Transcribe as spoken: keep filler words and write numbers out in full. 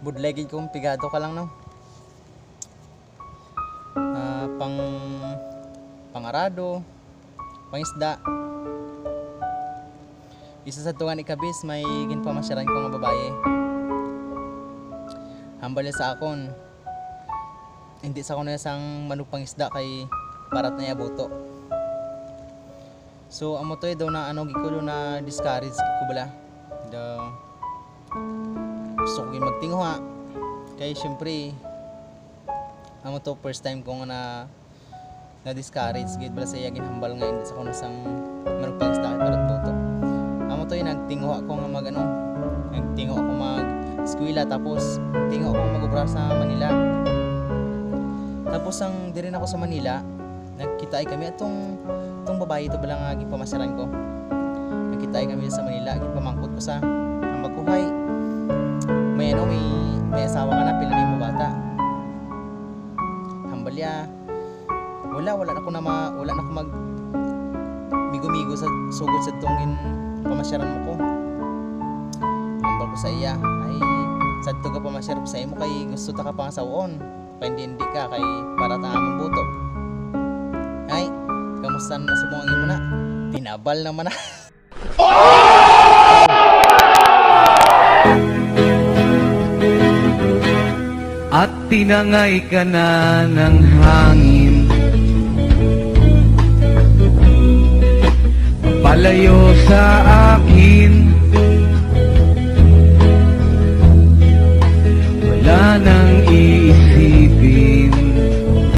Budlay gid kung pigado ka lang, no? Ah, pang, pangarado, pangisda. Isa sa tungan ikabis may ginpamasyaran ko nga babayi. Hambal niya sa akon, hindi sa kuno sang manugpangisda kay parat na iya buto. So, amo to, eh, daw na, ano, gid ko, daw na discourage gid ko bala. Daw, gusto ko gid magtinguha. Kay, syempre, amo to, first time ko nga na, na-discourage gid bala sa iya ginhambal nga hindi sa kuno sang manugpangisda kay parat buto. Amo to, eh, nagtinguha ko nga mag, ano, nagtinguha ko mag eskwela, tapos tinguha ko mag-obra sa Manila. Tapos, ang diri na ko sa Manila, nagkitaay kami atong, atong babayi to bala nga ginpamasyaran ko. Nagkitaay kami sa Manila, ginpamangkot ko sa, ang magkuhay. May, ano, may, may asawa ka na, pila na mo bata? Hambal niya, wala, wala na ko na ma-, wala na ko mag migo-migo sa sugod sa tungin pamasyaran mo ko. Hambal ko sa iya, ay, sadto ka pamasyar ko sa imo kay gusto ta ka pangasawon. Paindi-indi ka kay parat ang among buto. Ay, kamusta na subong ang imo na? Tinabal naman na. At tinangay ka na ng hangin, palayo sa akin.